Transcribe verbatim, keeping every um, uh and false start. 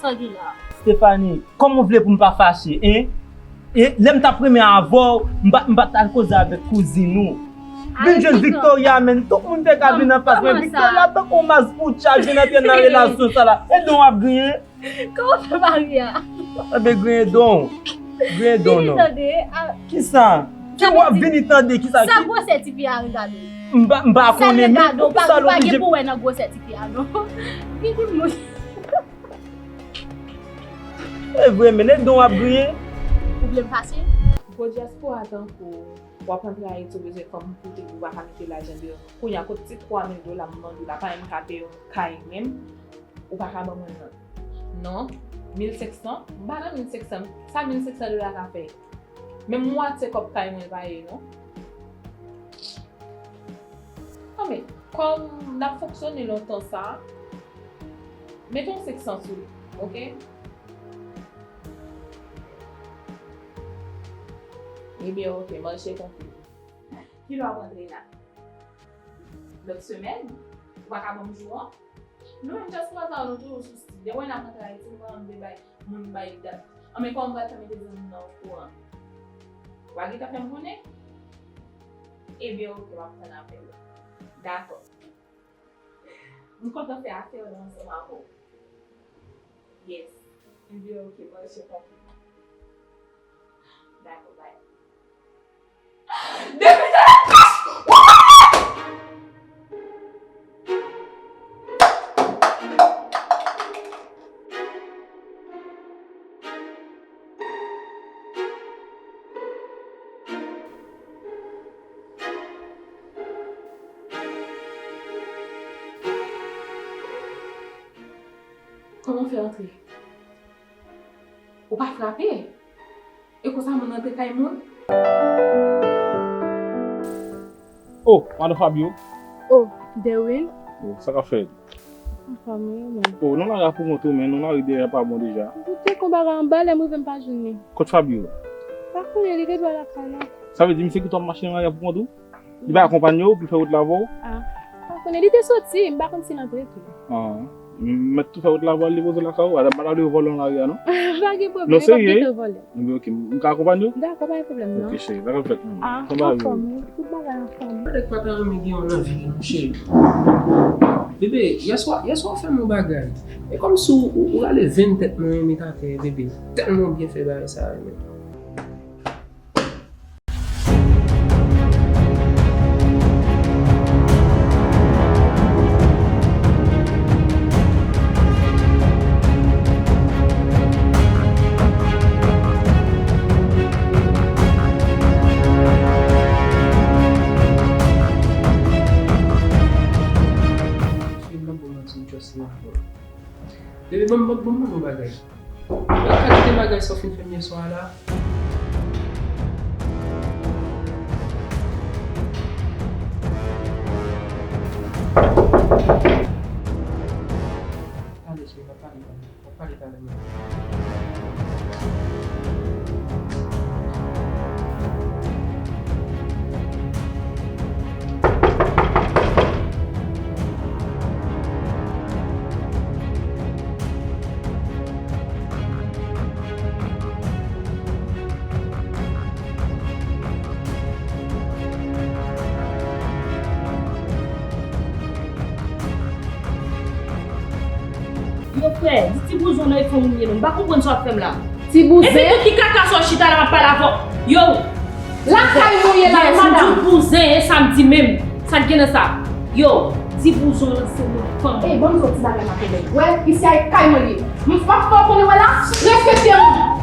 Sa gen la? Stephanie, kòman w vle pou m pa fache, en? E lè m t ap renmen avè w, m pa, m pa t al koze avèk kouzin ou. Vin jwenn Victoria, men tout moun te ka vin anfas mwen. Victoria tankou mas boutcha vin antre nan relasyon sa la. E don ap griyen. Kòman w fè Maria? Ebe griyen don. Griyen don non. Vini tande. Kisa? Ki w ap vini tande? Kisa? Sa gwosè tifi a regade w? M pa, m pa konnen, men poukisa l oblije? Sa gen pou wè nan gwosè tifi a non. Vini moun. E vre, men e don w ap griyen. Ou vle m fache? Gwo dyaspora tankou w, w ap antre Ayiti, w bezwen fanm pou te, ou pa ka mete lajan deyò. Kounye a, kot ti twa mil dola m mande w la, pa menm ka peye yon kay menm, ou pa ka ban mwen l non. Non, mil senk san, m pa nan mil senk san, sa mil senk san dola ka fè? Menm mwatye kòb kay mwen pa ye non. Non, men, kòm n ap fonksyone lontan sa, mete yon senk san sou li, oke? Ebyen, oke, manje konpli. Kilè w ap antre la? Lòt semèn? Ou pa ka ban m jou an? Nou menm dyaspora sa yo, nou toujou sou stil. Depi w wè n ap antre Ayiti, nou pa janm vle bay moun bay dat. Anben, kòman m pral fè mete zanmi m nan okouran? W a gentan fè m konnen? Ebyen, oke, m ap tann apèl ou. Dakò. M kontan fè afè w la ansanm avè w. Yes. Ebyen, oke, manje konpli. Dakò, bay. Depi talè, kòman w fè antre? Ou pa frape? E konsa moun rantre kay moun? Oh, madan Fabio. Oh, Derwin. Oh, sa k ap fèt? Anfòm wi, ou menm? Oh, nan lari a pou kont ou, men nan lari dèyè pa bon deja. M te gon bagay anba, lè m rive m pa jwenn li. Kot Fabio? Pa konnen, li gen dwa lakay la. Sa vle di misye kite w ap mache nan lari a pou kont ou? Li pa akonpanye w pou l fè wout la avè w? Ah, pa konnen, li te soti, m pa konn si l antre tou. Ah, m mèt tou fè wout la avè w, al depoze l lakay ou, al pa lage w vòlè nan lari a non. Pa gen pwoblèm, li p ap kite w vòlè. Ebyen, oke, m ka akonpanye w? Dakò, pa gen pwoblèm non. Oke, cheri, sa k ap fèt menm? Ah, anfòm wi, tout bagay anfòm. Ou pa ta renmen gen yon nan vi non, cheri? Bebe, yèswa, yèswa w fè m yon bagay. E kòmsi w, w, w rale venn tèt mwen met atè, bebe. Tèlman w byen fè bagay sa a, men. Bebe, ban m, ban m, ban m yon bagay. Ou pa ka kite bagay sa w fin fè m yèswa a la? Tande, cheri, n ap pale talè. N ap pale talè, men. Yo frè, di ti bouzen nan e fè moun ye non. M pa konprann sa w ap fè m la. Ti bouzen? Epi tou ki kaka sa w chita la m ap pale avè w? Yo! Lakay mwen ye la, madanm. Di bouzen, e sa m di menm. Sa k gen nan sa? Yo, ti bouzen w lan se mwen fanm. Ey, ban m di w ti bagay m ap fè. Wè, isi a e kay mwen li ye. M p ap fè w konnen wè la, respekte m.